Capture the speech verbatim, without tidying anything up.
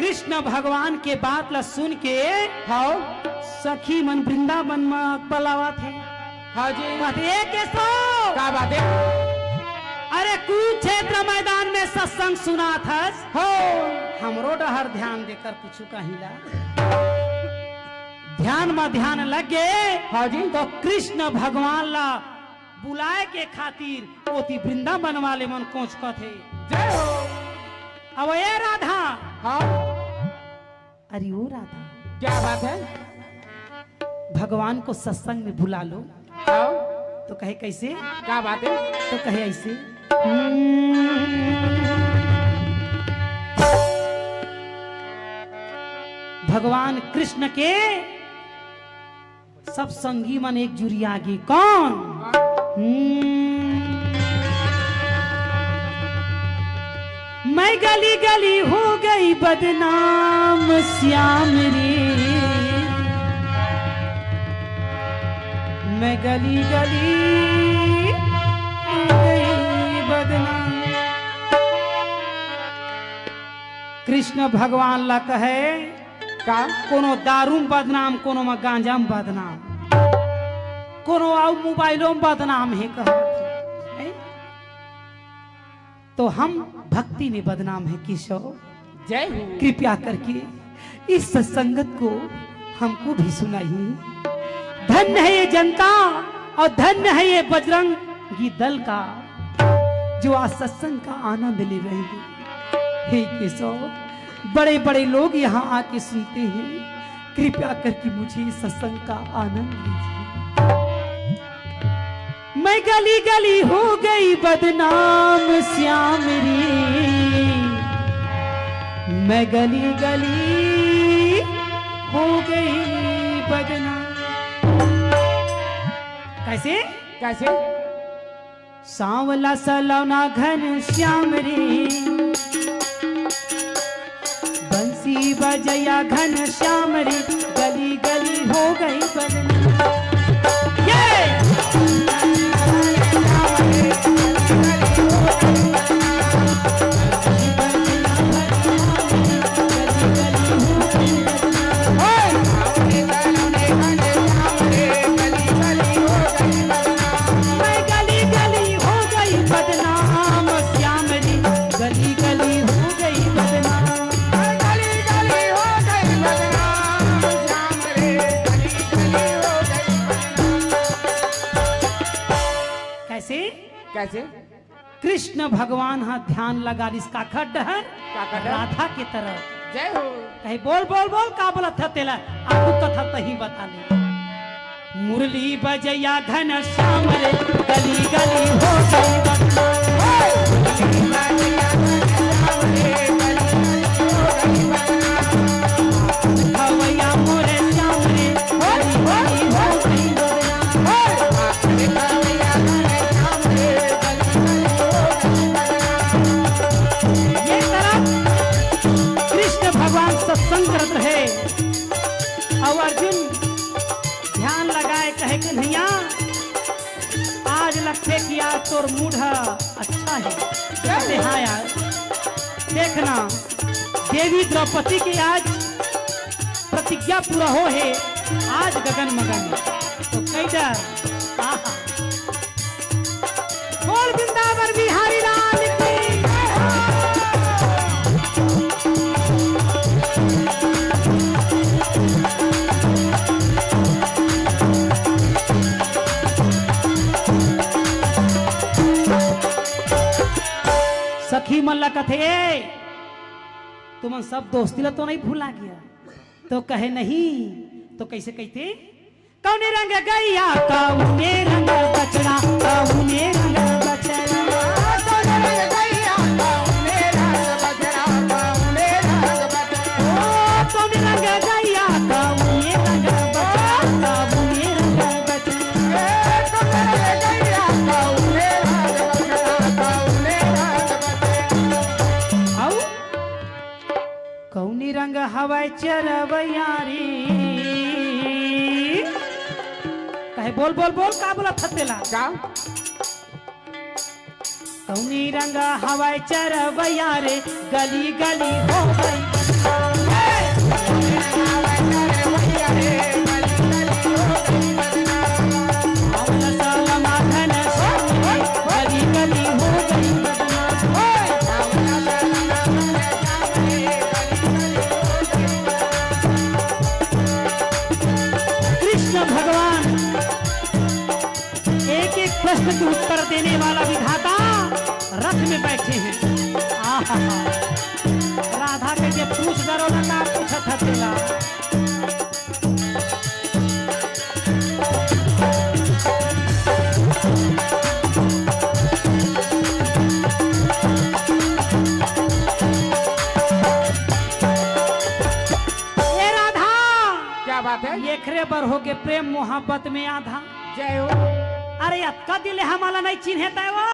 कृष्ण भगवान के बात ला सुन के, हाँ। सखी मन वृंदावन म अकबलावत हे। हाँ जी। कहत हे, "ए केशव, का बात हे?" अरे कुरुक्षेत्र मैदान में सत्संग सुनात हस, हो। हमरो डहर ध्यान देकर कुछु कही ला। ध्यान म ध्यान लग गे, हाँ जी। तो कृष्ण भगवान ला बुलाए के खातिर ओती वृंदावन वाले मन कोचकत हे। जय हो। अब ए राधा। हाँ। अरे ओ राधा। क्या बात है? भगवान को सत्संग में बुला लो। हाँ। तो कहे कैसे? क्या बात है? तो कहे ऐसे। भगवान कृष्ण के सब संगी मन एक जुरिया गे। कौन? हम्म। मैं गली गली हो गई बदनाम श्याम रे, मैं गली गली हो गई बदनाम। कृष्ण भगवान ला कहे, का? कोनो दारू म बदनाम, कोनो म गांजा म बदनाम, कोनो अउ मोबाइलो म बदनाम हे कहत हे। हैं? तो हम भक्ति में बदनाम है केशव। जय हो। कृपया करके इस सत्संगत को हमको भी सुनाइए। धन्य है ये जनता और धन्य है ये बजरंगी दल का, जो आज सत्संग का आनंद ले रहे हैं। हे केशव, बड़े बड़े लोग यहाँ आके सुनते हैं, कृपया करके मुझे इस सत्संग का आनंद लीजिए। मैं गली गली हो गई बदनाम श्याम रे, मैं गली गली हो गई बदनाम। कैसे? कैसे? सांवला सलोना घन श्याम रे, बंसी बजैया घन श्याम रे, गली गली हो गई बदनाम। ये! मैं गली गली हो गई बदनाम श्याम रे, गली गली हो गई बदनाम। गली गली हो गई बदनाम श्याम रे, गली गली हो गई बदनाम। कैसे? कैसे? कृष्ण भगवान हा ध्यान लगा लिस काखर डहर? काखर डहर? राधा के तरफ। जय हो। कहे, "बोल, बोल, बोल, का बोलत ह तेला?" आगू कथा तही बता ले। मुरली बजैया घन श्याम रे, गली गली हो गई बदनाम। हे! मुरली बजैया घन श्याम रे, गली गली हो गई बदनाम। खवैया मोरे श्याम रे, गली गली हो गई बदनाम। हे! ये तरफ कृष्ण भगवान सत्संग करत रहे, अउ अर्जुन ध्यान लगाए कहे, "कन्हैया, आज लगथे कि आज तोर मूड ह अच्छा हे।" कहते, "हाँ यार, देखना, देवी द्रौपदी के आज प्रतिज्ञा पूरा हो हे, आज गगन मगन हे।" तो कई डर, आहा। बोल वृंदावन बिहारी लाल की जय हो। सखी मन ला कथे, "ए, तुमन सब दोस्ती ला तो नहीं भुला गया?" तो कहे, "नहीं।" तो कैसे कहते? कौने रंग गैया, कौने रंग बछड़ा, कौने रंग बछड़ा। कौने रंग गैया, कौने रंग बछड़ा, कौने रंग बछड़ा। ओ, कौने रंग गैया, कौने रंग बछड़ा, कौने रंग बछड़ा। ए, कौने रंग गैया, कौने रंग बछड़ा, कौने रंग बछड़ा। अउ कौनी रंग हवय चरवैया रे? कहे, "बोल, बोल, बोल, का बोलत हस तेला?" का? कौनी रंग हवय चरवैया रे, गली गली हो गई बदनाम। देने वाला विधाता रथ में बैठे हैं। आहा, राधा के जे पूछ डरो ना का पूछत है तेला। ए राधा, क्या बात है? एकरे बर हो के प्रेम मोहब्बत में आधा। जय हो। अरे अतका दिल हमला नहीं चिन्हे तय वो।